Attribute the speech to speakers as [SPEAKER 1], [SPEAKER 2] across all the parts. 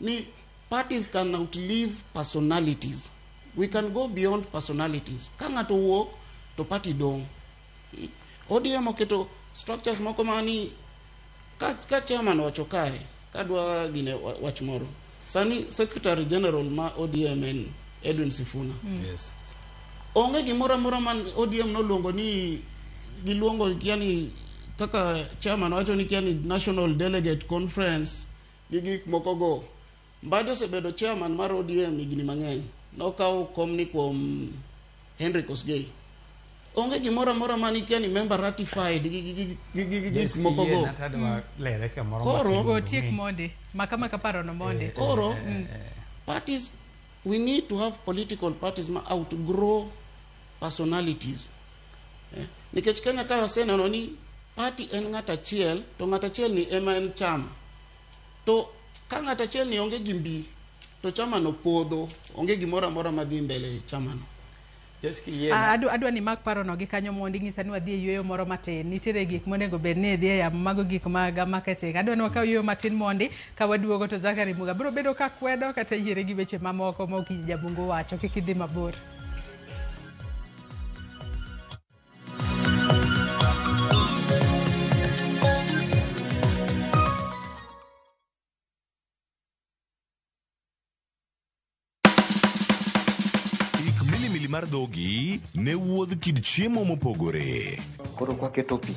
[SPEAKER 1] Ni parties can outlive personalities. We can go beyond personalities. Ka ng'ato wuok to party dong'. ODM oketo structures moko ma ni ka chairman owacho kae kadwa gine wach moro. Sani secretary general ma ODM en Edwin Sifuna.
[SPEAKER 2] Yes.
[SPEAKER 1] Onge gimoro amora man ODM noluongo ni giluongo yani kaka chairman wacho ni kia ni National Delegate Conference gi gik moko go. Mbadi osebedo chairman mar ODM higni mang'eny. Nokawo komni kuom Henry Kosgei. Onge gimoro amora man ikia ni member ratified gi gi gi gi gi gik moko go.
[SPEAKER 2] Lere kamoro
[SPEAKER 1] Koro-
[SPEAKER 2] matin
[SPEAKER 3] Go
[SPEAKER 2] mondo
[SPEAKER 3] tiek
[SPEAKER 2] ong'e.
[SPEAKER 3] mondi. Maka maka parono mondi.
[SPEAKER 1] Koro parties we need to have political parties ma outgrow personalities. Nikech Kenya ka waseneno ni party en ng'at achiel to ng'at achiel ni ema en chama. To ka ng'at achiel ni onge gi mbi to chama no podho, onge gimoro amora madhi mbele e chama no.
[SPEAKER 2] Just kiyie
[SPEAKER 3] Ah, adwa ni mak parono gi kanyo mondo ing'isa ni wadhi e yueyo moro matin. Nitiere gik monego bed ni idhi e yamo mago gik mag marketing. Adwa ni wakaw yueyo matin mondi ka waduogo to Zachary Muga biro bedo ka kwedo kata yiere gi weche mamoko ma Okinyi Jabungu wacho. Kik idhi mabor.
[SPEAKER 4] Ik milimili mar dhogi ne wuodh kit chiemo mopogore.
[SPEAKER 5] Koro kwaketo pi,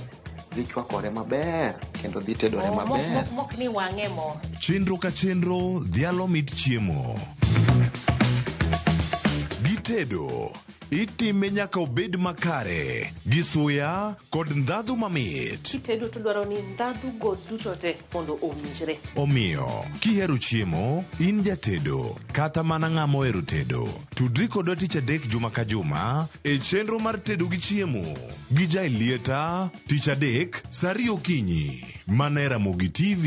[SPEAKER 5] dhi chwakore maber kendo dhi tedore
[SPEAKER 6] Oh, mok,
[SPEAKER 5] maber.
[SPEAKER 6] mok, mok ni wang'e mo.
[SPEAKER 4] Chenro ka chenro dhialo mit chiemo. Gitedo Itime nyaka obed makare gi suya kod ndhadhu mamit.
[SPEAKER 6] Kitedo to dwaro ni ndhadhu go duto te mondo owinjre.
[SPEAKER 4] Omiyo, kihero chiemo, in jatedo, kata mana ng'ama ohero tedo, tudri kodwa tich adek juma ka juma e chenro mar tedo gi chiemo gi Jaelieta tich adek saa ariyo okinyi mana e Ramogi TV.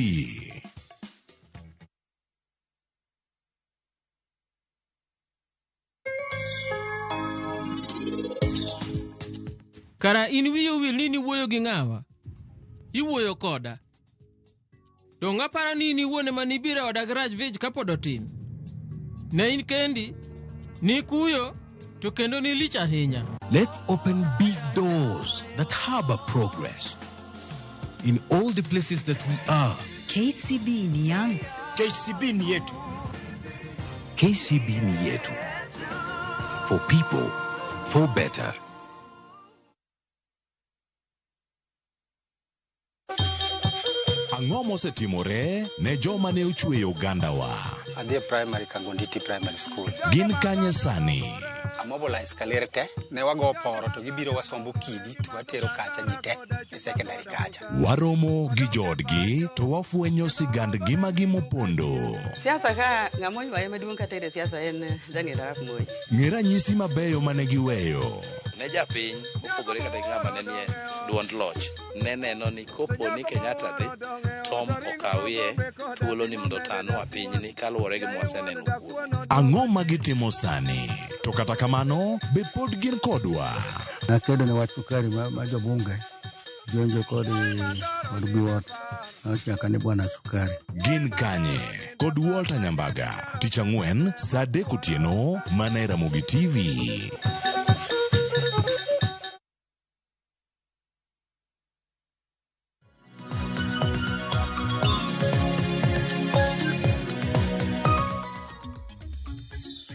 [SPEAKER 7] Kara in wiyi owil ni niwuoyo gi ng'awa? Iwuoyo koda. Donge aparo ni in iwuon ema nibiro e oda gi Rajvij kapod otin? Ne in kendi, nikuyo, to kendo nilich ahinya.
[SPEAKER 8] Let's open big doors that harbor progress in all the places that we are.
[SPEAKER 9] KCB ni yangu.
[SPEAKER 10] KCB ni yetu.
[SPEAKER 8] KCB ni yetu. For people, for better.
[SPEAKER 4] Ang'o mosetimore ne joma ne ochweyo ogandawa?
[SPEAKER 11] Adhi e primary Kangonditi Primary School.
[SPEAKER 4] Gin kanye sani?
[SPEAKER 11] Amobilize kaler te, ne wago poro to gibiro wasombo kidi to watero kacha ji te e secondary kacha.
[SPEAKER 4] Waromo gi joodgi to wafwenyo sigand ngimagi mopondo.
[SPEAKER 12] Siasa ka ng'ama oywaye maduong' kata e siasa en Daniel Arap Moi.
[SPEAKER 4] Ng'e ranyisi mabeyo mane giweyo.
[SPEAKER 13] Ne japiny mopogore kata gi ng'ama ne nie duond loch ne neno ni kopo ni Kenyatta dhi, Tom okawie thuolo ni mondo otanwa pinyni kaluwore gi mwaseneno kuome.
[SPEAKER 4] Ang'o ma gitimo sani? To kata kamano, be pod gin kodwa?
[SPEAKER 14] Nakedo ne wach sukari ma, ma jobunge jonjo kod kod Biwott nochaka ni bwana sukari.
[SPEAKER 4] Gin kanye? Kod Walter Nyambaga, tich ang'wen saa adek otieno mana e Ramogi TV.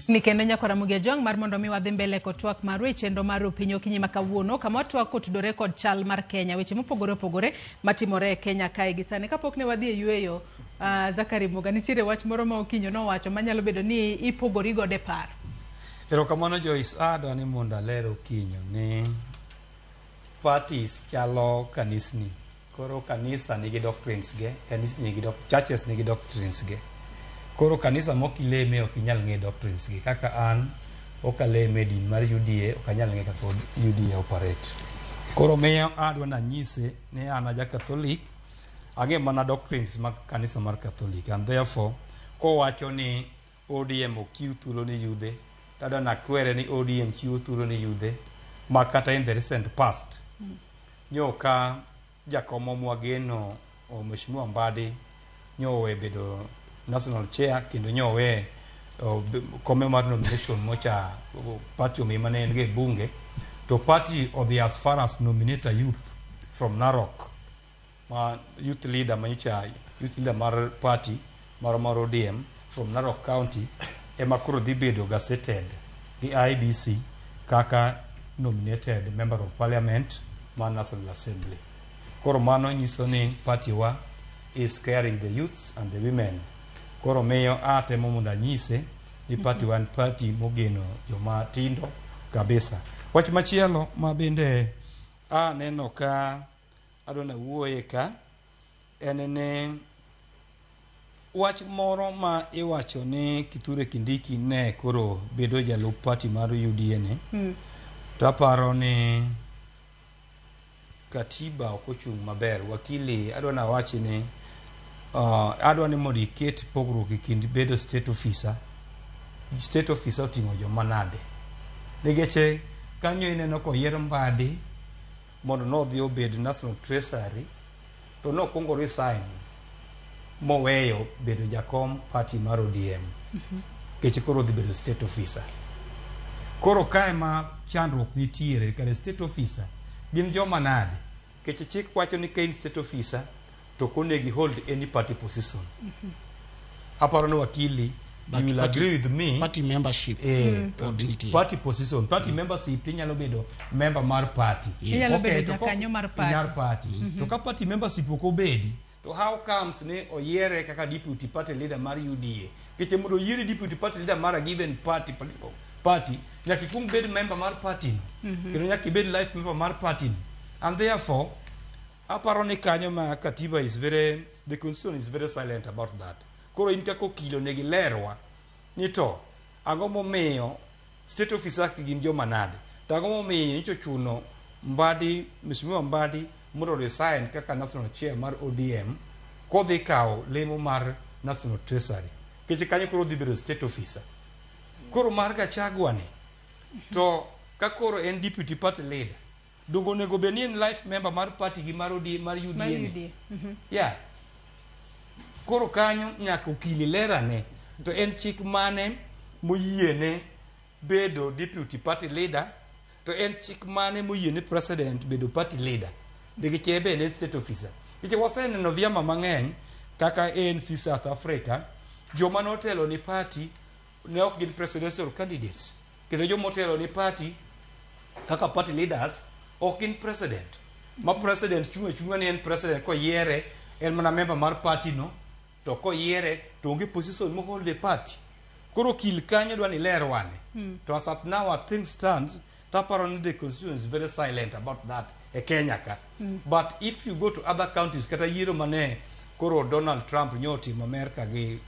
[SPEAKER 3] Ni kendo nyako Ramogi Ajwang' mar mondo mi wadhi mbele kod twak marwa e chenro mar Opinyi Okinyi ma kawuono kama watwak kotudore kod chal mar Kenya, weche mopogore opogore matimore e Kenya kae gi sani. Kapok ne wadhi e yueyo, Zachary Muga, nitiere wach moro ma Okinyo nowacho manyalo bedo ni ipogori godo e paro.
[SPEAKER 2] Erokamano Joyce, adwa ni mondo aler Okinyo ni parties chalo kanisni. Koro kanisa nigi doctrines ge, kanisni nigi doc, churches nigi doctrines ge. Koro kanisa mok ileme ok inyal ng'e doctrines gi. Kaka an ok aleme e din mar UDA ok anyal ng'e kaka UDA operate. Koro miyo adwa nanyise ni an aja Catholic, ang'e mana doctrines mag kanisa mar Catholic and therefore kowacho ni ODM ok chiw thuolo ni yudhe, to adwa nakwere ni ODM chiwo thuolo ni yudhe ma kata in the recent past nyo ka jakomwa mwageno o Mheshimiwa Mbadi nyo owe bedo national chair kendo nyowe kome mar nomination mocha party omiye mane en go e bunge to party odhi as far as nominate a youth from Narok ma youth leader manyocha youth leader mar party mar ODM from Narok County ema koro dhi bedo gazetted gi IEBC kaka nominated member of parliament mar National Assembly. Koro mano nyiso ni party wa is caring the youths and the women. Koro miyo atemo mondo anyise ni party wa en party mogeno joma tindo kabisa. Wach machielo ma bende aneno ka adwa nawuoye ka en ni wach moro ma iwacho ni Kithure Kindiki ne koro bedo jalup party mar UDA ni to aparo ni katiba ok ochung' maber. Wakili adwa nawachi ni adwa ni mondo iket pogruok e kind bedo state officer. State officer oting'o joma nade? Nikech kanyo ineno koyier Mbadi mondo nodhi obed National Treasury to nokwongo resign moweyo bedo jakom party mar ODM nikech koro odhi bedo state officer. Koro kae ma chandruok nitiere kare state officer gin joma nade? Nikech chik wacho ni ka in state officer to ok onego i hold any party position. Aparo ni wakili
[SPEAKER 1] But
[SPEAKER 2] you will agree with me
[SPEAKER 1] party membership pod nitie.
[SPEAKER 2] Party position, party membership tinyalo bedo member mar party.
[SPEAKER 1] Yes.
[SPEAKER 3] Inyalo
[SPEAKER 2] Okay,
[SPEAKER 3] bedo
[SPEAKER 2] to ko-
[SPEAKER 3] jakanyo mar party.
[SPEAKER 2] Mar party. To ka party membership ok obedi, to how comes ni oyiere kaka deputy party leader mar UDA? Nikech mondo oyieri deputy party leader mar a given party, political party, nyaka ikuong bed member mar party no. Kendo nyaka ibed life member mar party no. And therefore, aparo ni kanyo ma katiba is very, the constitution is very silent about that. Koro in kaka okil onego ilerwa ni to ang'o momiyo state officer act gin joma nade? To ang'o momiyo nyocha ochuno Mbadi, Mheshimiwa Mbadi mondo resign kaka national chair mar ODM kodhi kawo lemo mar National Treasury. Nikech kanyo koro odhi bedo state officer. Koro mar Gachagua ni to ka koro en deputy party leader, donge onego bed ni en life member mar party gi mar ODM mar UDA
[SPEAKER 3] Mar
[SPEAKER 2] ni?
[SPEAKER 3] UDA.
[SPEAKER 2] Yeah. Koro kanyo nyaka okili lerane to en chik mane moyiene bedo deputy party leader to en chik mane moyiene president bedo party leader nikech en be en state officer. Nikech waseneno vyama mang'eny kaka ANC South Africa, joma notelo ni party ne ok gin presidential candidates kendo joma otelo ni party kaka party leaders ok gin president. Ma president chung' achung'a ni en president koyiere en mana member mar party no to koyiere to onge position mohold e party. Koro okil kanyo dwa ni ler wane. To as at now as things stands, taparo ni the constitution is very silent about that e Kenya ka. But if you go to other counties kata yiero mane koro Donald Trump nyo otimo Amerka gi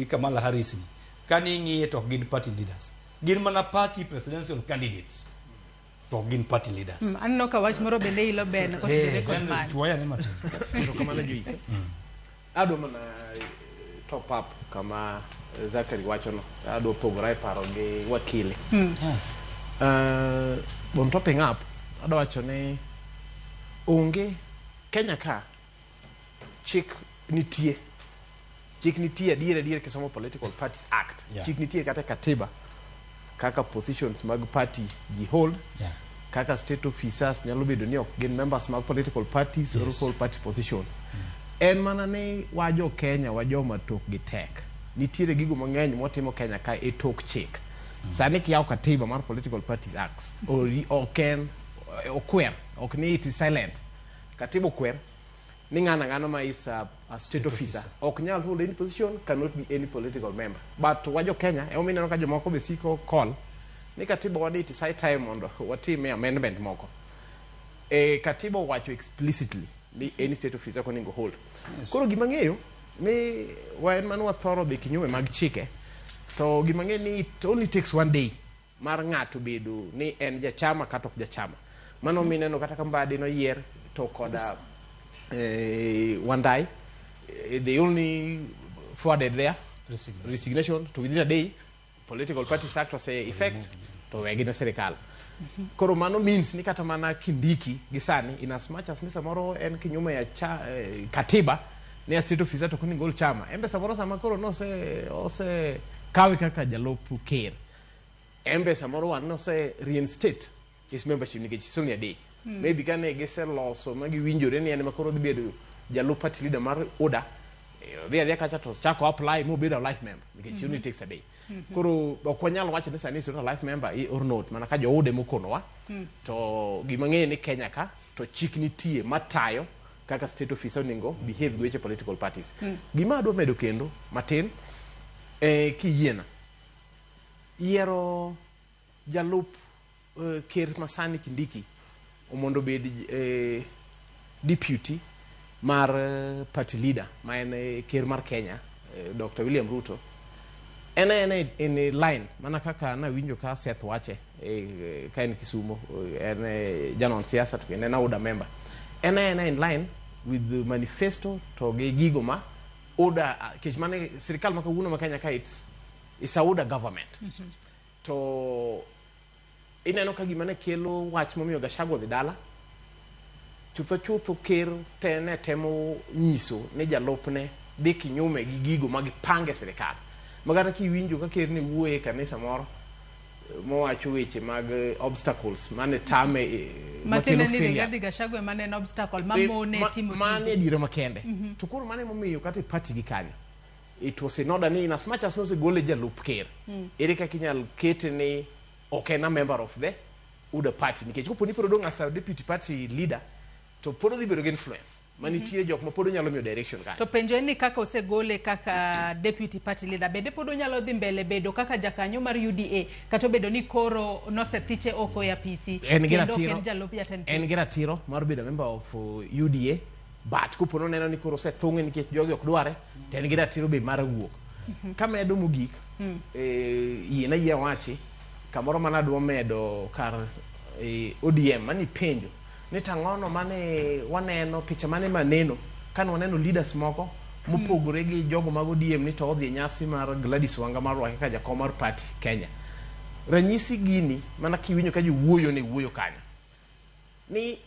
[SPEAKER 2] Kamala Harris ni, kani ing'iye to ok gin party leaders. Gin mana party presidential candidates. To ok gin party leaders.
[SPEAKER 3] Aneno ka wach moro bende ilo ben kotudore kod mano.
[SPEAKER 2] Chuoya ne matin.
[SPEAKER 10] Erokamano Joyce. Adwa mana top up kama Zachary wachono. Adwa pogora e paro gi wakili. On topping up, adwa wacho ni onge Kenya ka chik nitie. Chik nitie adier adier kisomo Political Parties Act. Chik nitie kata e katiba kaka positions mag party ji hold kaka state officers nyalo bedo ni ok gin members mag political parties or hold party position. En mana ni wa jo Kenya wa joma tokgi tek. Nitiere gigo mang'eny mwatimo Kenya ka e tok chik. Sani kiyawo katiba mar Political Parties Act, ok en okwer, ok ni it is silent. Katiba okwer ni ng'ano ng'ano ma is a state officer ok nyal hold any position, cannot be any political member. But wa jo Kenya, emomiyo ineno ka jomoko be siko call ni katiba wa ni it is high time mondo watime amendment moko. Katiba owacho explicitly ni any state officer ok onego hold. Koro gima ng'eyo ni wan mane wathoro dhi kinyume mag chike to gima ng'eyo ni it only takes one day mar ng'ato bedo ni en jachama kata ok jachama. Mano mineno kata ka Mbadi noyier to koda Wandai, they only forwarded their resignation to within a day Political Parties Act ose effect to wegi ne sirikal. Koro mano means ni kata mana Kindiki gi sani in as much as ni samoro en kinyume ya katiba Ni a state officer to koni gol chama. Embe samoro sama koro nose ose kawe kaka jalup ker. Embe samoro wan nose reinstate his membership nikech it's only a day. Maybe kane giseloso ma giwinjore ni en ema koro dhi bedo jalup party leader mar UDA, odhi adhiya kacha to chako apply mobedo a life member nikech only takes a day. Koro ok wanyal wacho ni sani is not a life member or not mana ka jo UDA emokonowa. To gima ng'eyo ni Kenya ka to chik nitie matayo kaka state officer onego behave gi weche political parties. Gima adwa medo kendo matin kiyiena yiero jalup ker masani Kindiki mondo obed deputy mar party leader ma en ker mar Kenya Dr. William Ruto en aena en e line mana kaka nawinjo ka Seth wache ka en Kisumo en janon siasa to kendo en UDA member en aena in line with the manifesto to gi gigo ma UDA kech mane sirikal ma kawuono ma Kenya ka it's a UDA government. To ineno ka gima ne kelo wach momiyo Gachagua odhi dala chutho chutho ker te ne temo nyiso ni jalupne dhi kinyume gi gigo ma gipange sirikal ma kata kiwinjo ka ker ne wuoye e kanisa moro mowacho weche mag obstacles mane tame makelo
[SPEAKER 3] Matiende ni
[SPEAKER 10] failures.
[SPEAKER 3] Rigathi Gachagua ema ne en obstacle mamone timo
[SPEAKER 10] mano
[SPEAKER 3] tije.
[SPEAKER 10] Adiera makende. To koro mano emomiyo kata e party gi kanyo it was in order ni in as much as nosegole jalup ker, ere kaka inyal kete ni ok en a member of the UDA party nikech kopo ni pod odong' as a deputy party leader to pod odhi bedo gi influence manitie jok ma pod onyalo miyo direction kanyo.
[SPEAKER 3] To penjo en ni kaka osegole kaka deputy party leader, bende pod onyalo dhi mbele bedo kaka jakanyo mar UDA kata obedo ni koro nosethiche oko e apisi
[SPEAKER 10] En gi
[SPEAKER 3] kendo ok
[SPEAKER 10] ratiro
[SPEAKER 3] en jalup jatend
[SPEAKER 10] en
[SPEAKER 3] piny.
[SPEAKER 10] gi ratiro mar bedo a member of UDA but kopo noneno ni koro osethung'e nikech jogi ok dware to en gi ratiro be mar wuok. Kamedo mogik yiena yie awachi kamoro mana adwa medo kar ODM mani penjo ni tang'ono mane waneno picha mane maneno kane waneno leaders moko mopogore gi jogo mag ODM ni to odhi e nyasi mar Gladys Wanga mar rwake kaka jakom mar party Kenya. Ranyisi gini mana kiwinjo ka jiwuoyo ne wuoyo kanyo ni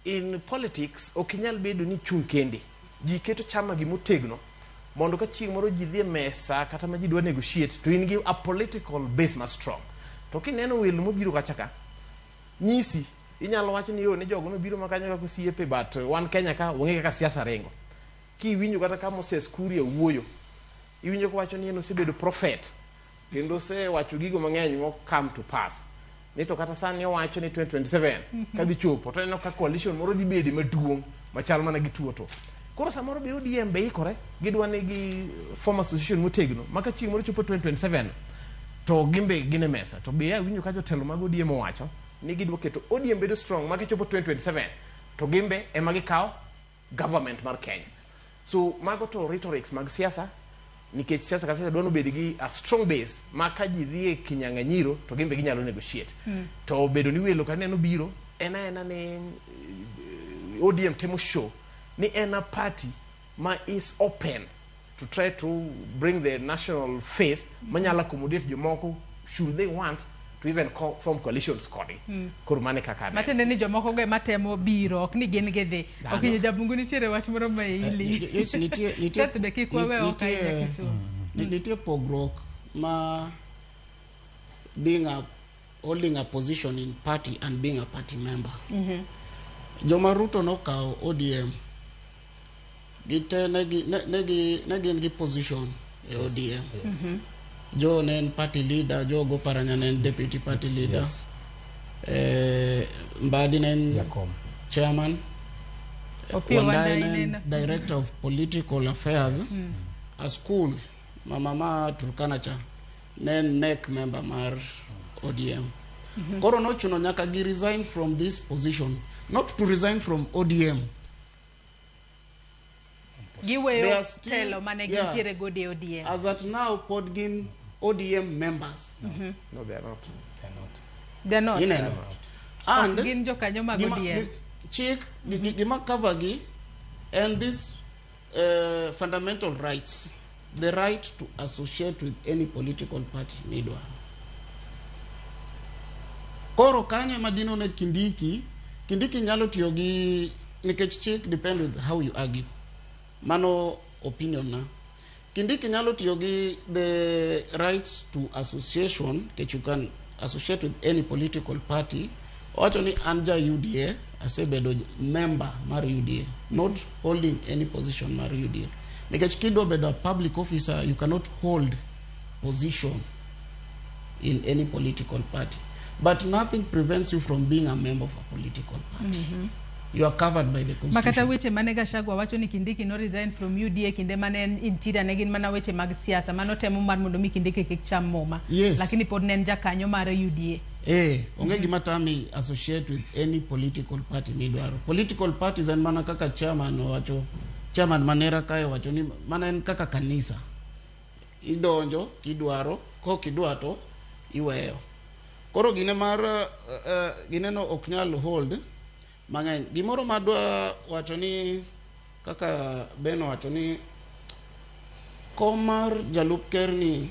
[SPEAKER 10] in politics ok inyal bedo ni chung' kendi. Ji keto chama gi motegno mondo ka chieng' moro ji dhi e mesa kata ma ji dwa negotiate to in gi a political base ma strong. To kineno welo mobiro kacha ka nyisi inyalo wacho ni yo ni jogo nobiro makanyo kaka osiepe but wan Kenya ka wang'e kaka siasa ringo. Kiwinjo kata ka Moses Kuria wuoyo iwinjo kowacho ni en osebedo prophet kendo osewacho gigo mang'eny mo come to pass ni to kata sani owacho ni 2027 kadhi chopo to ineno ka coalition moro dhi bede maduong' machal mana gi tuo to koro samoro be ODM be ikore gidwa ni gi form association motegno ma ka chieng' moro chopo 2027 to gin be gin e mesa to be awinjo ka jotelo mag ODM owacho ni gidwa keto ODM bedo strong ma kichopo 2027 to gin be ema gikawo government mar Kenya. So mago to rhetorics mag siasa nikech siasa ka siasa dwa nobed gi a strong base ma ka ji dhi e kinyang'anyiro to gin be ginyalo negotiate. To bedo ni welo kaneno biro en aena ni ODM temo show ni en a party ma is open to try to bring the national face manyalo accommodate jomoko should they want to even form coalitions kodgi. Koro mano e kaka aneno.
[SPEAKER 3] Matiende ni jomoko go ema temo biro, ok ni gin gidhi. Okinyo Jabungu nitiere wach moro ma ili.
[SPEAKER 1] Yes, nitie
[SPEAKER 3] Seth be kik wawe oko ahinya Kisumu.
[SPEAKER 1] Nitie pogruok ma being a holding a position in party and being a party member. Joma Ruto nokawo ODM gite ne gin gi position e ODM. Joe ne en party leader, Joe Goparanya ne en deputy party leader. Mbadi ne en
[SPEAKER 2] Jakom.
[SPEAKER 1] chairman.
[SPEAKER 3] Opiyo
[SPEAKER 1] Wandayi
[SPEAKER 3] Wandayi
[SPEAKER 1] ne en director of political affairs. A school mama ma Turkana cha ne en NEC member mar ODM. Koro nochuno nyaka gi resign from this position, not to resign from ODM. They
[SPEAKER 3] Giweyo
[SPEAKER 1] are still-
[SPEAKER 3] telo mane gintiere godo e ODM.
[SPEAKER 1] As at now, pod gin ODM members.
[SPEAKER 10] No, they are not.
[SPEAKER 2] They're not.
[SPEAKER 3] They're not.
[SPEAKER 1] Ineno. And
[SPEAKER 3] Ok gin jokanyo mag ODM.
[SPEAKER 1] Chik gima cover gi and this fundamental rights, the right to associate with any political party midwaro. Koro kanyo ema dino ne Kindiki, Kindiki nyalo tiyo gi nikech chik depend with how you argue. Mano opinion na. Kindiki nyalo tiyo gi the rights to association, nikech you can associate with any political party. Owacho ni an ja UDA, asebedo member mar UDA, not holding any position mar UDA. Nikech kidwa bedo a public officer, you cannot hold position in any political party. But nothing prevents you from being a member of a political party. You are covered by the
[SPEAKER 3] Makata
[SPEAKER 1] constitution.
[SPEAKER 3] Weche mane Gachagua wacho ni Kindiki no resign from UDA kinde mane en interior ne gin mana weche mag siasa mano temo mar mondo mi Kindiki kik cham muma.
[SPEAKER 1] Yes.
[SPEAKER 3] Lakini pod ne en jakanyo mar UDA.
[SPEAKER 1] Onge gima tami associate with any political party midwaro. Political parties en mana kaka chairman owacho, chairman manera kae owacho ni mana en kaka kanisa. Idonjo kidwaro, kok idwa to iweyo. Koro gine mar gineno ok nyal hold mang'eny. Gimoro madwa wacho ni kaka Ben owacho ni kom mar jalup ker ni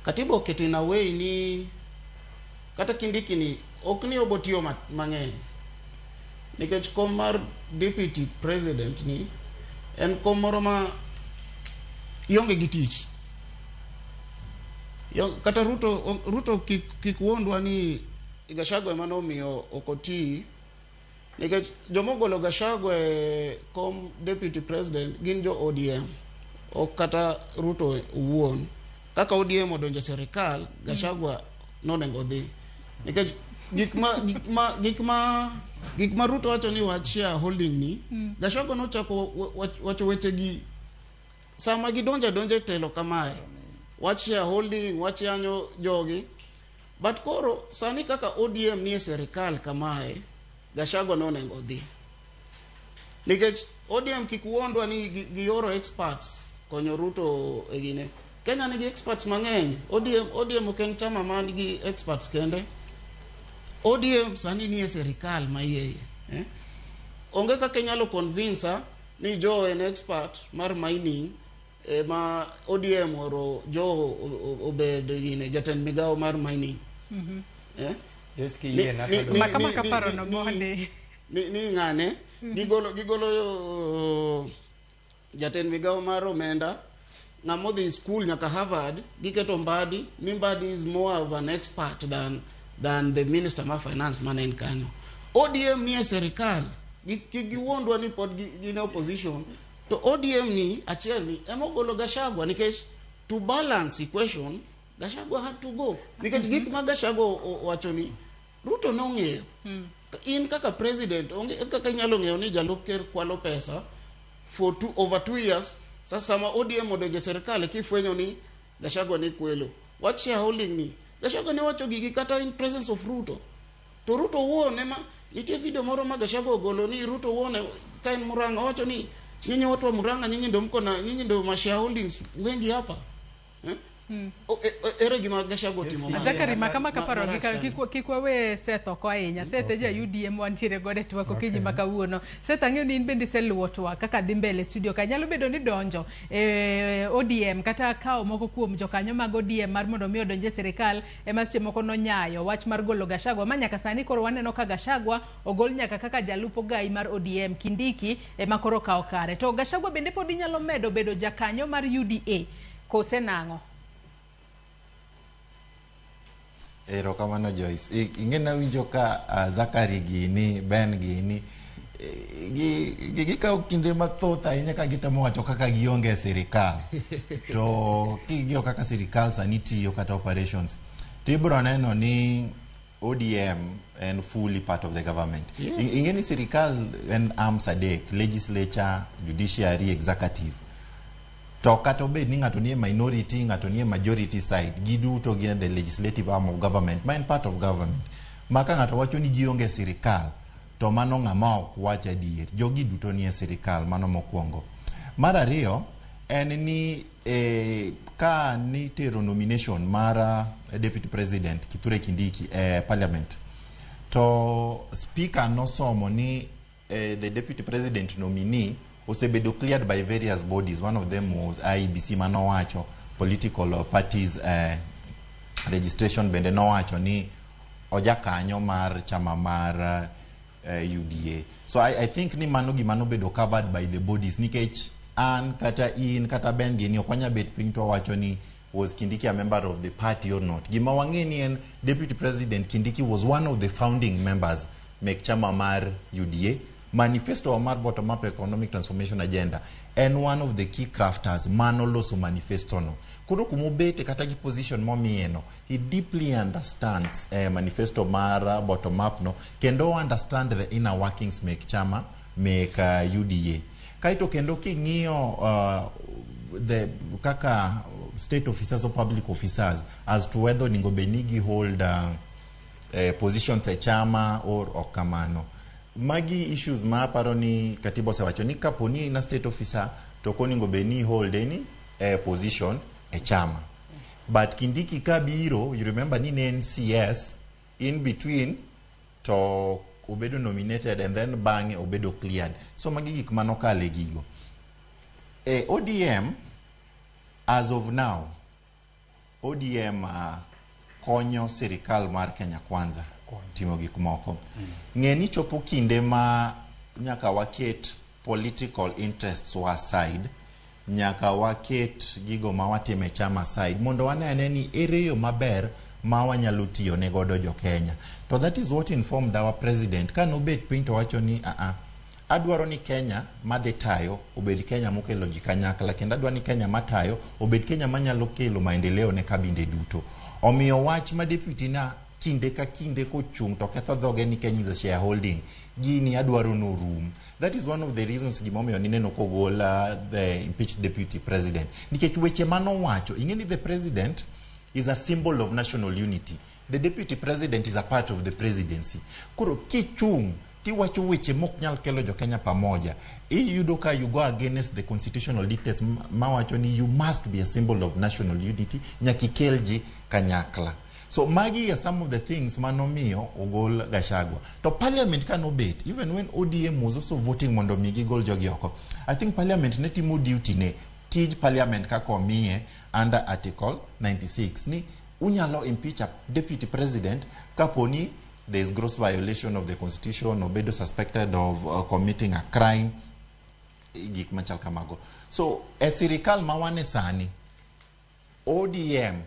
[SPEAKER 1] katiba oketo in a way ni kata Kindiki ni ok ni obotiyo mang'eny nikech kom mar deputy president ni en kom moro ma ionge gi tich. Kata Ruto kik wuondwa ni Gachagua ema nomiyo ok oti nikech jomogolo Gachagua e kom deputy president gin jo ODM, ok kata Ruto owuon. Kaka ODM odonjo e sirikal, Gachagua nonego odhi nikech gik ma Ruto wacho ni wach shareholding ni Gachagua nochako wacho weche gi sama gidonjo adonja e telo kamae, wach shareholding, wach yanyo jogi. But koro sani kaka ODM nie sirikal kamae, Gachagua nonego odhi nikech ODM kik wuondwa ni gioro experts konyo Ruto e gine. Kenya nigi experts mang'eny. ODM ok en chama man gi experts kende. ODM sani nie sirikal ma iye, eh? Onge kaka inyalo convince ni Joe en expert mar mining ma ODM oro Joe obed gine jatend migawo mar mining, eh?
[SPEAKER 2] Yes, kiyie na to
[SPEAKER 3] Maka maka paro no mondi.
[SPEAKER 1] Ni ng'ane gigolo jatend migawo mar omenda, ng'ama odhi school nyaka Harvard, giketo Mbadi ni Mbadi is more of an expert than the minister mar finance mane en kanyo. ODM ni e sirikal, kik giwuondwa ni pod gin e opposition. To ODM ni achiel ni ema ogolo Gachagua nikech to balance equation Gachagua had to go nikech gik ma Gachagua owacho ni Ruto nong'eyo. In kaka president, onge kaka inyalo ng'eyo ni jalup ker kwalo pesa for over 2 years. Sasa sama ODM odonjo e sirikal kifwenyo ni Gachagua ni kwelo wach shareholding ni Gachagua ne wacho gigi kata in presence of Ruto. To Ruto wuon ema nitie video moro ma Gachagua ogolo ni Ruto wuon ka en Murang'a owacho ni nyinyi watu wa Murang'a, nyinyi ndo mko na nyinyi ndo ma shareholdings wengi hapa, eh? Ere gima Gachagua otimo
[SPEAKER 3] Zakari, maka paro
[SPEAKER 1] marach
[SPEAKER 3] gi
[SPEAKER 1] kanyo?
[SPEAKER 3] Kik wawe Seth oko ahinya. Seth e ja UDM wantiere godo e twak okinyi ma kawuono. Seth, ang'eyo ni in bende iseluwo twak kaka dhi mbele e studio ka. Nyalo bedo ni donjo e ODM kata kawo moko kuom jokanyo mag ODM mar mondo mi odonj e sirikal ema seche moko nonyayo wach mar golo Gachagua ma nyaka sani koro waneno ka Gachagua ogol nyaka kaka jalup ogai mar ODM. Kindiki ema koro okawo kare. To Gachagua bende pod inyalo medo bedo jakanyo mar UDA kose nang'o?
[SPEAKER 15] Erokamano, Joyce. Ing'e nawinjo ka Zakari gini, Ben gini, gikawo kinde mathoth ahinya ka gitemo wacho kaka gionge e sirikal. To king'iyo kaka sirikal sani tiyo kata operations, to ibiro neno ni ODM en fully part of the government. Ing'e ni sirikal en arms adek: legislature, judiciary, executive. To kata obed ni ng'ato nie minority, ng'ato nie majority side, giduto gin the legislative arm of government, ma en part of government. Ma ka ng'ato wacho ni gionge sirikal, to mano ng'ama ok wach adier. Jogi duto nie sirikal, mano mokwongo. Mar ariyo en ni ka nitero nomination mar deputy president Kithure Kindiki e parliament, to speaker nosomo ni the deputy president nominee osebedo cleared by various bodies. One of them was IEBC manowacho, political parties registration bende nowacho ni ojakanyo mar chama mar UDA. So I think ni mano gima nobedo covered by the bodies, nikech an kata in kata Ben gini ok wanyal bet piny to wawacho ni was Kindiki a member of the party or not. Gima wang'e ni en Deputy President Kindiki was one of the founding members mek chama mar UDA. Manifesto mar bottom up economic transformation agenda, en one of the key crafters manoloso manifesto no. Koro kumobete kata gi position momiye no, he deeply understands manifesto mar bottom up no, kendo understand the inner workings mek chama mek UDA. Kaito kendo king'iyo the kaka state officers or public officers, as to whether onego bed ni gi hold positions e chama or ok kamano, magi issues ma aparo ni katiba osewacho ni kapo ni in a state officer to ok onego bed ni hold any position e chama. But Kindiki kabiro, you remember ni ne en CS in between to obedo nominated and then bang'e obedo cleared. So magi gik manokale gigo e ODM. As of now, ODM konyo sirikal mar Kenya Kwanza timo gik moko. Ng'e ni chopo kinde ma nyaka waket political interests wa aside, nyaka waket gigo ma watimo e chama aside mondo wane ane ni ere yo maber ma wanyalo tiyo ne godo jo Kenya. To that is what informed our president ka nobet piny to wacho ni aa, adwaro ni Kenya madhi tayo obed Kenya mokelo ji kanyakla, kendo adwaro ni Kenya matayo obed Kenya manyalo kelo maendeleo ne kabinde duto. Omiyo wach ma deputy na kinde ka kinde kochung' to ketho dhoge ni Kenya is a shareholding, gini adwaro norum. That is one of the reasons gimomiyo nineno kogol the impeached deputy president, nikech weche manowacho. Ing'e ni the president is a symbol of national unity, the deputy president is a part of the presidency. Koro kichung' tiwacho weche mok nyal kelo jo Kenya pamoja, iyudo ka you go against the constitutional dictates mawacho ni you must be a symbol of national unity, nyaka ikel ji kanyakla. So magi are some of the things manomiyo ogol Gachagua. To parliament kanobet, even when ODM was also voting mondo mi gigol jogi oko, I think parliament ne timo duty ne. Tij parliament kaka omiye under article 96 ni unyalo impeach a deputy president kaponi there is gross violation of the constitution, obedo suspected of committing a crime, gik machal kamago. So e sirikal ma wane sani, ODM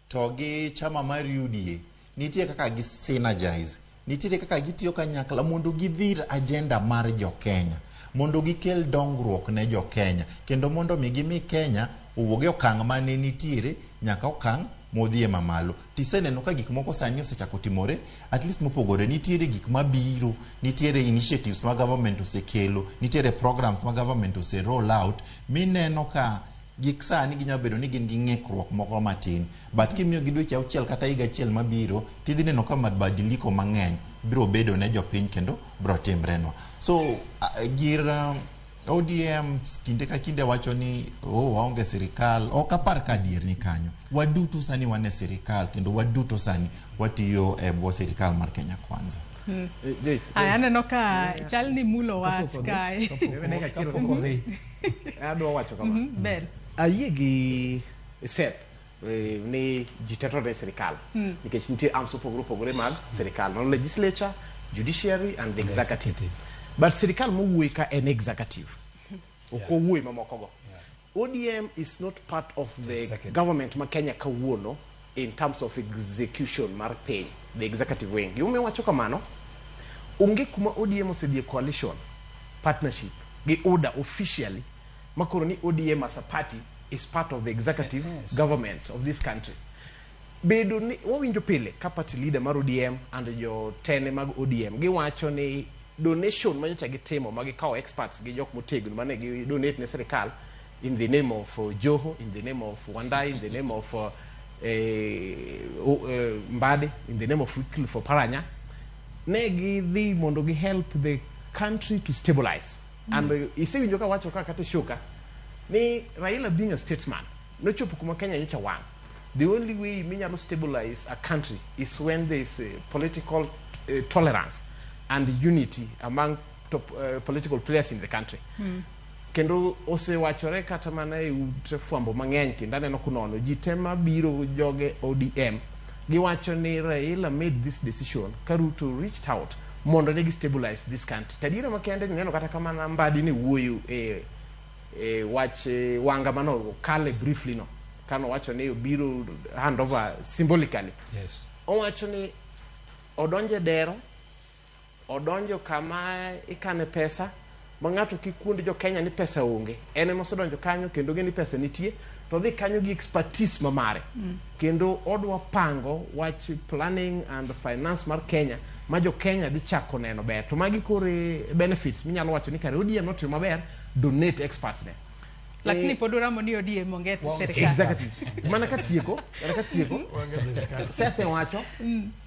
[SPEAKER 15] to gi chama mar UDA nitie kaka gi synergize, nitiere kaka gitiyo kanyakla mondo gidhir agenda mar jo Kenya, mondo gikel dongruok ne jo Kenya, kendo mondo mi gimi Kenya owuog e okang' mane nitiere nyaka okang' modhie mamalo. Tiseneno ka gik moko sani osechako timore at least mopogore. Nitiere gik mabiro, nitiere initiatives ma government osekelo, nitiere programs ma government ose roll out, mineno ka gik sani ginyalo bedo ni gin gi ng'ikruok moko matin, but kimiyo gi dweche 6 kata higa achiel mabiro, tidhi neno ka mabadiliko mang'eny biro bedo ne jopiny kendo biro timrenwa. So gir ODM kinde ka kinde wacho ni oh, waonge sirikal, ok apar ka adier ni kanyo. Waduto sani wan e sirikal, kendo waduto sani watiyo e bwo sirikal mar Kenya Kwanza.
[SPEAKER 10] Joyce,
[SPEAKER 3] Aya, aneno ka chal ni mulo wach kae.
[SPEAKER 10] Kapok odhi. Adwa wacho kama.
[SPEAKER 3] Ber.
[SPEAKER 10] Ayie gi Seth ni ji tetore e sirikal nikech nitie arms mopogore opogore mag sirikal, no legislature, judiciary and the executive. But sirikal mowuoye ka en executive, ok owuoye mamoko go. ODM is not part of the
[SPEAKER 2] Executive.
[SPEAKER 10] government ma Kenya kawuono in terms of execution mar piny, the executive wing. Gimomiyo wacho kamano, onge kuma ODM osedhi e coalition partnership gi UDA officially makoro ni ODM as a party is part of the executive government of this country. Bedo ni wawinjo pile ka party leader mar ODM and jotene mag ODM giwacho ni donation manyocha gitimo ma gikawo experts gi jok motegno mane gi donate ne sirikal in the name of Joho, in the name of Wandai, in the name of Mbadi, in the name of Wycliffe Oparanya, ne gidhi mondo gi help the country to stabilize. And isewinjo ka wacho ka kata shoka ni Raila being a statesman nochopo kuma Kenya nyocha wang', the only way minyalo stabilize a country is when there is political tolerance and unity among top political players in the country. Kendo osewachore kata mana e ute fwambo mang'eny, kendo aneno kunono ji te mabiro joge ODM giwacho ni Raila made this decision ka Ruto reached out Mondo ne gi stabilize this country. To adiera makende ni neno kata kamana Mbadi ne wuoyo e, e wach e, Wanga mano okale briefly no. Kano wacho ni obiro hand over symbolically. Owacho ni odonjo e dero, odonjo kama ikane pesa, ma ng'ato kik wuond jo Kenya ni pesa onge. En ema osedonjo kanyo kendo ong'e ni pesa nitie, to odhi kanyo gi expertise ma mare. Kendo odwa pango wach planning and finance mar Kenya ma jo Kenya dhi chako neno ber. To magi koro e benefits minyalo wacho ni kare ODM notimo maber, donate experts ne.
[SPEAKER 3] Lakini pod uramo ni ODM onge e sirkal.
[SPEAKER 10] Exactly. Mana katieko, mana katieko. Seth wacho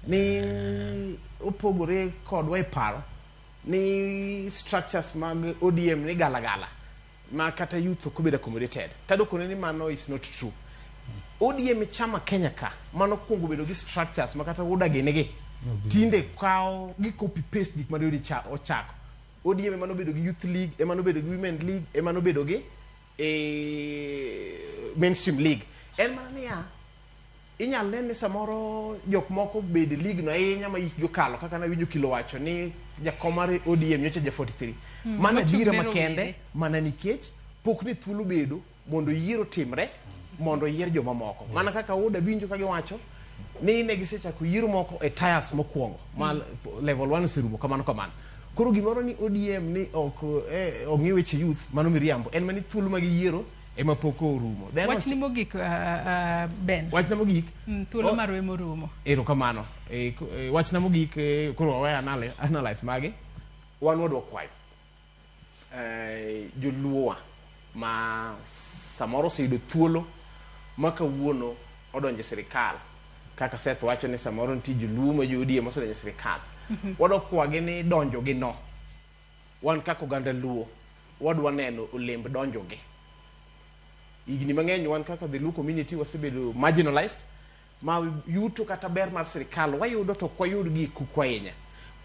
[SPEAKER 10] ni opogore kodwa e paro ni structures mag ODM ni galagala ma kata youth ok obedo accommodated. Tado kone ni mano is not true. ODM e chama Kenya ka mano kuongo bedo gi structures ma kata UDA gini gi tinde kawo gi copy paste gik mane ODM ochako. ODM ema nobedo gi youth league, ema nobedo gi women league, ema nobedo gi mainstream league. En mana niya, inyal ne ni samoro jok moko bede league no ahinya ma hikgi okalo kaka nawinjo Kilo wacho ni jakom mar ODM nyocha ja 43. Mano
[SPEAKER 3] Mochung'
[SPEAKER 10] adiera
[SPEAKER 3] ne
[SPEAKER 10] makende
[SPEAKER 3] rowere.
[SPEAKER 10] mana nikech pok ne thuolo bedo mondo yiero timre mondo oyier jomamoko. Mana kaka UDA winjo ka giwacho ni ne gisechako yiero moko e tiers mokwongo ma level 1 oserumo kamano kamano. Koro gimoro ni ODM ni ok ong'i weche youth mano miriambo en mana ni thuolo mag yiero ema pok orumo. Then
[SPEAKER 3] Wachni mogik Ben.
[SPEAKER 10] Wachna mogik.
[SPEAKER 3] Thuolo marwa ema orumo.
[SPEAKER 10] Erokamano. Wachna mogik koro wawe analyze magi. Wan wadwa kwayo joluowa ma samoro oseyudo thuolo ma kawuono odonjo e sirikal kaka Seth wacho ni samoro nitie joluo ma jo ODM osedonjo e sirikal. Wadwa kwagi ni donjo gi no. Wan kaka oganda luo wadwa neno olemb donjo gi. Higni mang'eny wan kaka the Luo community wasebedo marginalized ma yuto kata ber mar sirikal wayudo to ok wayud gi kuku ahinya.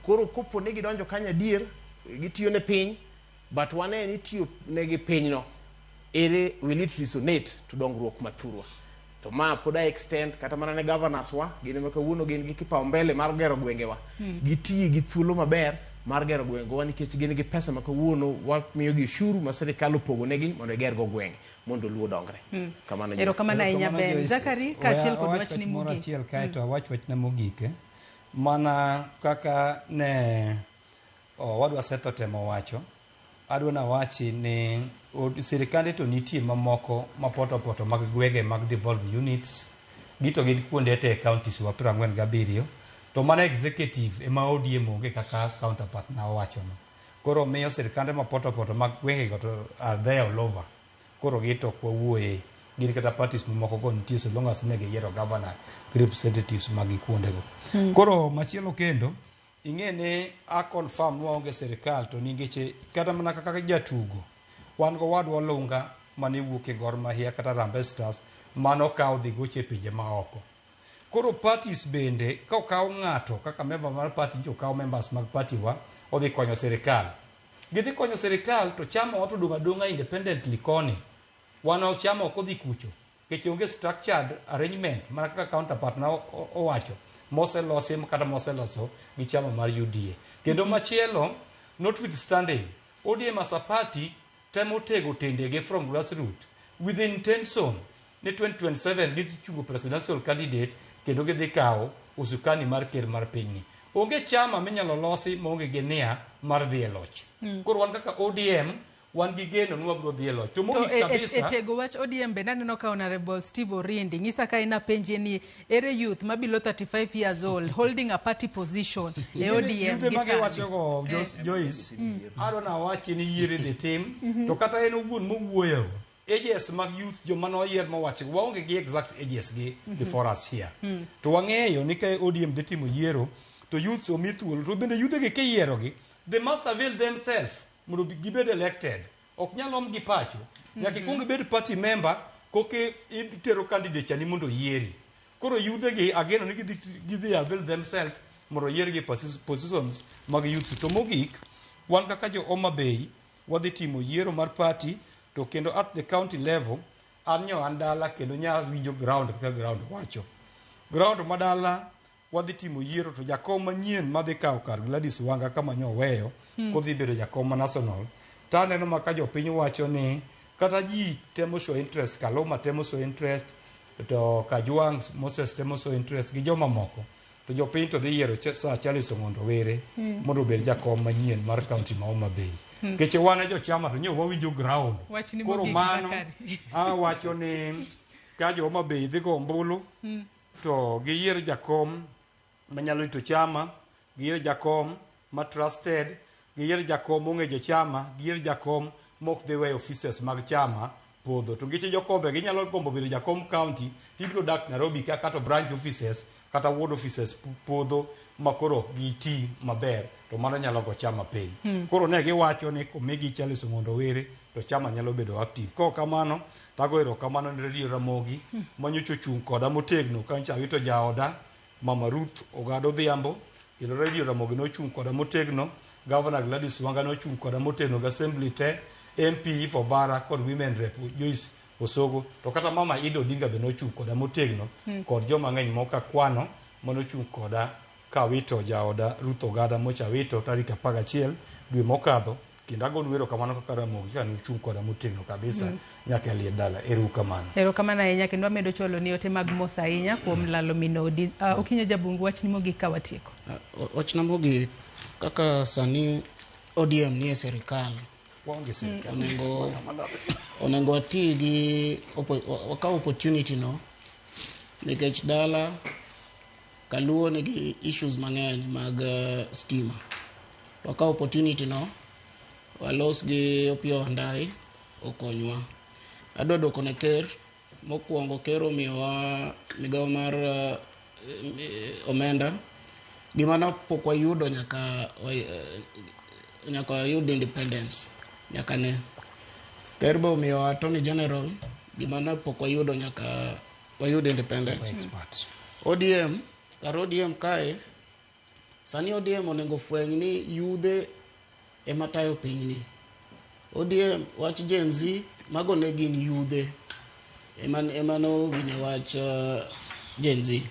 [SPEAKER 10] Koro kopo ni gidonjo kanyo adier gitiyo ne piny but wane ni tiyo negi pinyno ere will it resonate to dongruok mathurwa. To ma pod a extend kata mana ne governors wa gin ema kawuono gin gi kipaumbele mar gero gwengewa. Gitiyi gi thuolo maber mar gero gwengewa nikech gin gi pesa ma kawuono wamiyo gi ushuru ma sirikal opogo negi mondo giger go gwenge mondo luo dongre. Kamano Joyce.
[SPEAKER 3] Erokamano ahinya
[SPEAKER 2] Erokamano,
[SPEAKER 3] Ben.
[SPEAKER 2] Joyce.
[SPEAKER 3] Zachary kaachiel kod
[SPEAKER 2] Oya awach
[SPEAKER 3] wachni
[SPEAKER 2] wach moro
[SPEAKER 3] mogik.
[SPEAKER 2] achiel kaeto awach wachna mogik. Mana kaka ne owadwa Seth otemo wacho, adwa nawachi ni sirikande to nitie mamoko mapoto poto mag gwenge mag devolved units gi to gin kuonde te e counties wa 47 to mana executive ema ODM onge kaka counterpart na owachono. Koro miyo sirikande mapoto poto mag gwenge go to are there all over. Koro gi to ok wawuoye gin kata parties mamoko go nitie so long as ne giyiero governor gi representatives mag gi kuondego. Koro machielo kendo ing'e ni a confirm ni waonge sirikal to nikech kata mana kaka jatugo wan go wadwa Olunga mane wuok e Gor Mahia kata Harambee Stars mano okaw dhi goche e pinje maoko. Koro parties bende ka okaw ng'ato kaka member mar party nyocha okaw members mag party wa odhi konyo sirikal. Gidhi konyo sirikal to chama wa to odong' adong'a independently koni. Wan ok chama ok odhi kucho nikech onge structured arrangement mana kaka counterpart na owacho moselosi kata moseloso gi chama mar UDA. Kendo machielo notwithstanding ODM as a party temo tego tendege from grassroots with the intention ni 2027 gidhi chungo presidential candidate kendo gidhi kawo usukani mar ker mar pinyni. Onge chama minyalo losi maonge gi nia mar dhi e loch. Koro wan kaka ODM wan gi geno ni wabiro dhi e loch. To
[SPEAKER 3] To
[SPEAKER 2] mogik
[SPEAKER 3] e
[SPEAKER 2] kabisa
[SPEAKER 3] tego wach ODM bende aneno ka Honorable Steve Orindi nyisa ka in apenje ni ere youth ma below 35 years old holding a party position e ODM
[SPEAKER 2] Yudhe
[SPEAKER 3] gi
[SPEAKER 2] ma
[SPEAKER 3] sani.
[SPEAKER 2] giwachogo Joyce, adwa nawachi ni yiere dhi tim to kata en owuon mowuoyo ages mag youth joma noyier mowacho waonge gi exact ages gi before us here. To wang'eyo ni ka ODM dhi timo yiero to youths omi thuolo to bende yudhe gi kiyierogi they must avail themselves mondo gibed elected. Ok nyal om gi pacho. Nyaka ikuong ibed party member koke itero candidate chani mondo oyieri. Koro yudhe gi ageno ni gidhi avail themselves mondo oyiergi e positions mag youths. To mogik, wan kaka jo Homa Bay wadhi timo yiero mar party to kendo at the county level an nyo an dala kendo nya winjo ground kaka ground wacho. Ground ma dala wadhi timo yiero to jakom manyien madhi kawo kar Gladys Wanga kama nyoweyo kodhi bedo jakom ma national to aneno ma ka jopiny wacho ni kata ji temo show interest Kaluma temo show interest to Kajwang' Moses temo show interest gi joma moko to jopiny to dhi yiero Sir Charles Ong'ondo Were mondo obed jakom manyien mar kaunti ma Homa Bay. Nikech wan e jochama to nyo wawinjo ground.
[SPEAKER 3] Wachni
[SPEAKER 2] Koro
[SPEAKER 3] mogik,
[SPEAKER 2] mano
[SPEAKER 3] Zakari.
[SPEAKER 2] awacho ni ka jo Homa Bay dhi go ombulu to giyier jakom manyalo rito chama, giyier jakom ma trusted, giyier jakom mong'e jochama, giyier jakom mok dhi weyo offices mag chama podho. To nikech jokombe ginyalo gombo bedo jakom county, tibiro dak Nairobi ka kata branch offices kata ward offices podho ma koro ok giti maber to mano nyalo go chama piny. Koro ne giwacho ni komigi Charles Ong'ondo Were to chama nyalo bedo active. Kok kamano tago erokamano ne Radio Ramogi manyocha ochung' koda motegno ka nyocha awito jaoda Mama Ruth Ogado Odhiambo kendo Radio Ramogi nochung' koda motegno, Governor Gladys Wanga nochung' koda motegno gi assembly te, MP Eve Obara kod Women Rep Joyce Osogo to kata Mama Ida Odinga be nochung' koda motegno kod joma ng'eny moko akwano manochung' koda kawito jaoda Ruth Ogada mocha wito tarik 11 dwe mokadho kendo agonu erokamano kaka Ramogi ka nuchung' koda motegno kabisa nyaka e liet dala. Ero kamano.
[SPEAKER 3] Erokamano ahinya kendo wamedo chwalo ni ote mag mos ahinya kuom lalo minodi. Okinyo Jabungu, wachni mogik ka watieko.
[SPEAKER 1] Wachna mogik kaka sani ODM nie sirikal
[SPEAKER 2] Waonge sirikal.
[SPEAKER 1] Onego wati gi wakaw opportunity no nikech dala Kaluo nigi issues mang'eny mag stima. Wakaw opportunity no walos gi Opiyo Wandayi okonywa. Adwa duoko ne ker mokwongo ker omiyowa migawo mar omenda gima ne pok wayudo nyaka wayud independence nyaka ne ker be omiyowa attorney general gima ne pok wayudo nyaka wayud independence. ODM kar ODM kae sani ODM onego fweny ni yudhe ema tayo pinyni. ODM wach Gen Z mago ne gin yudhe ema no gine wach Gen Z.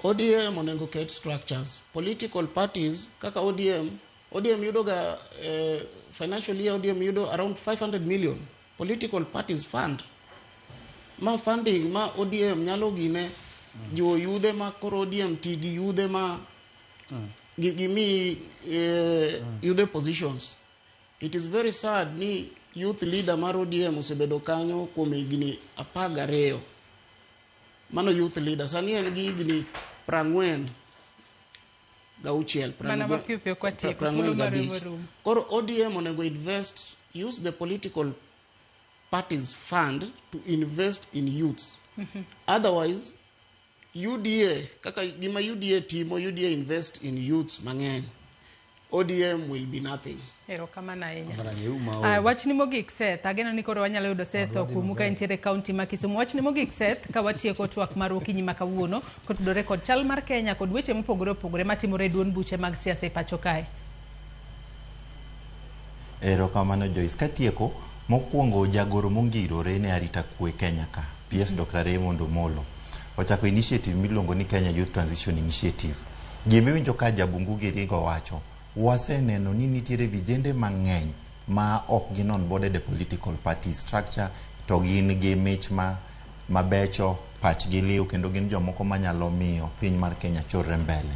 [SPEAKER 1] ODM onego ket structures political parties kaka ODM ODM yudo ga financial year ODM yudo around 500 million political parties fund ma funding ma ODM nyalo gine jiwo yudhe ma koro ODM ti gi yudhe ma gimi yudhe positions. It is very sad ni youth leader mar ODM osebedo kanyo kuom higni 12. Mano youth leader sani en gi higni 46.
[SPEAKER 3] Mana mapiyo piyo kwatieko,
[SPEAKER 1] 45.
[SPEAKER 3] thuolo marwa orumo.
[SPEAKER 1] Koro ODM onego invest, use the political parties fund to invest in youths. Otherwise UDA kaka gima UDA timo, UDA invest in youths mang'eny, ODM will be nothing.
[SPEAKER 3] Erokamano ahinya.
[SPEAKER 2] Mana nyiew ma
[SPEAKER 3] Wachni mogik Seth, ageno ni koro wanyalo yudo Seth okumu ka entiere e kaunti ma Kisumu. Wachni mogik Seth, ka watieko twak mar okinyi ma kawuono kotudore kod chal mar Kenya kod weche mopogore opogore matimore e duond buche mag siasa e pacho kae.
[SPEAKER 15] Erokamano Joyce. Katieko, mokwongo jagoro mongirore ne arita kwe Kenya ka, PS Dr. Raymond Omolo, ochako initiative miluongo ni Kenya Youth Transition Initiative. Gimiwinjo ka Jabungu gi Ringo wacho, waseneno ni nitiere vijende mang'eny ma ok gin on board the political party structure to gin gi mich ma mabecho, pachgi liw kendo gin jomoko manyalo miyo piny mar Kenya chorre mbele.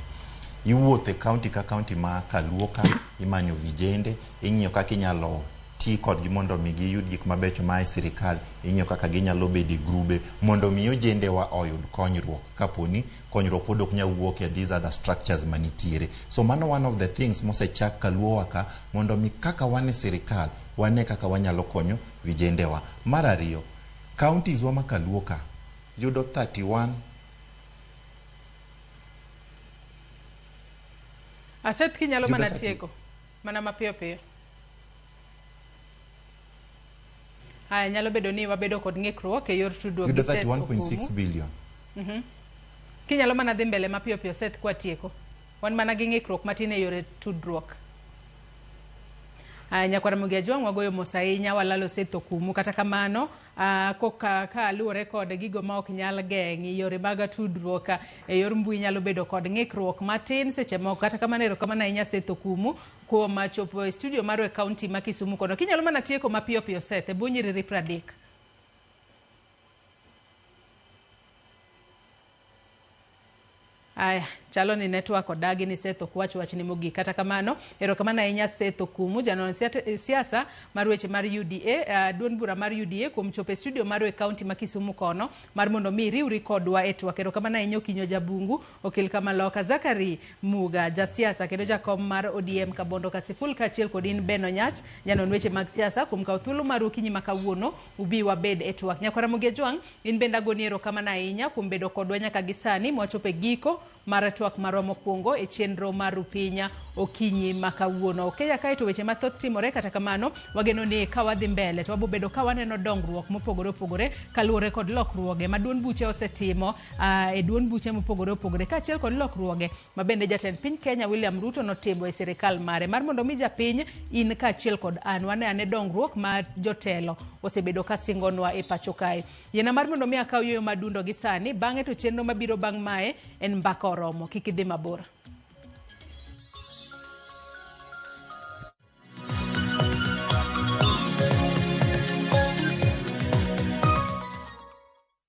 [SPEAKER 15] Iwuotho e county ka county ma Kaluo ka, imanyo vijende, ing'iyo kaka inyalo ti kodgi mondo mi giyud gik mabecho maa e sirikal, ing'iyo kaka ginyalo bedo e grube mondo mi ojendewa oyud konyruok kaponi konyruok pod ok nyal wuok e these other structures manitiere. So mano one of the things mosechak Kaluowa ka mondo mi kaka wan e sirikal wane kaka wanyalo konyo vijendewa. Mar ariyo, counties wa ma Kaluo ka yudo 31
[SPEAKER 3] Seth kinyalo
[SPEAKER 15] yudo
[SPEAKER 3] mana
[SPEAKER 15] 30
[SPEAKER 3] tieko mana mapiyo piyo. Aya, nyalo bedo ni wabedo kod ng'ikruok e yor tudruok
[SPEAKER 15] yudo
[SPEAKER 3] gi Seth
[SPEAKER 15] 31.6
[SPEAKER 3] Okumu.
[SPEAKER 15] billion.
[SPEAKER 3] Kinyalo mana dhi mbele mapiyo piyo Seth kwatieko. Wan mana gi ng'ikruok matin e yore tudruok. Aya, nyakwar Ramogi Ajwang' wagoyo mos ahinya walalo Seth Okumu. Kata kamano, koka ka luwore kod gigo ma ok nyal geng' yore mag tudruok e yor mbui nyalo bedo kod ng'ikruok matin seche moko. Kata kamano, erokamano ahinya Seth Okumu kuom chopo e studio marwa e kaunti ma Kisumu kono. Kinyalo mana tieko mapiyo piyo Seth, e bwo nyiriri 30. Aya, chalo ni network odagi ni Seth ok wach wachni mogik. Kata kamano, erokamano ahinya Seth Okumu, janon siasa mar weche mar UDA, duond bura mar UDA kuom chopo e studio marwa e kaunti ma Kisumu kono mar mondo mi iriwri kodwa e twak. Erokamano ahinya Okinyo Jabungu, Okil Kamaloka, Zachary Muga, jasiasa kendo jakom mar ODM Kabondo Kasipul, kaachiel kod in Ben Onyach, janon weche mag siasa kuom kawo thuolo mar okinyi ma kawuono ubi wabed e twak. Nyakwar Ramogi Ajwang', in bende agoni erokamano ahinya kuom bedo kodwa nyaka gi sani mwachopo e giko mar twak marwa mokwongo e chenro mar Rupinya okinyi ma kawuono. Kenya kae to weche mathoth timore, kata kamano wageno ni ka wadhi mbele to wabobedo ka waneno dongruok mopogore opogore kaluwore kod lokruoge ma duond buche osetimo e duond buche mopogore opogore kaachiel kod lokruoge ma bende jatend piny Kenya William Ruto notimo e sirikal mare mar mondo mi japiny in kaachiel kod an wane ane dongruok ma jotelo osebedo ka singonwa e pacho kae. Yiena mar mondo mi akaw yueyo madundo gi sani, bang'e to chenro mabiro bang' mae en mbaka oromo. Kik idhi mabor.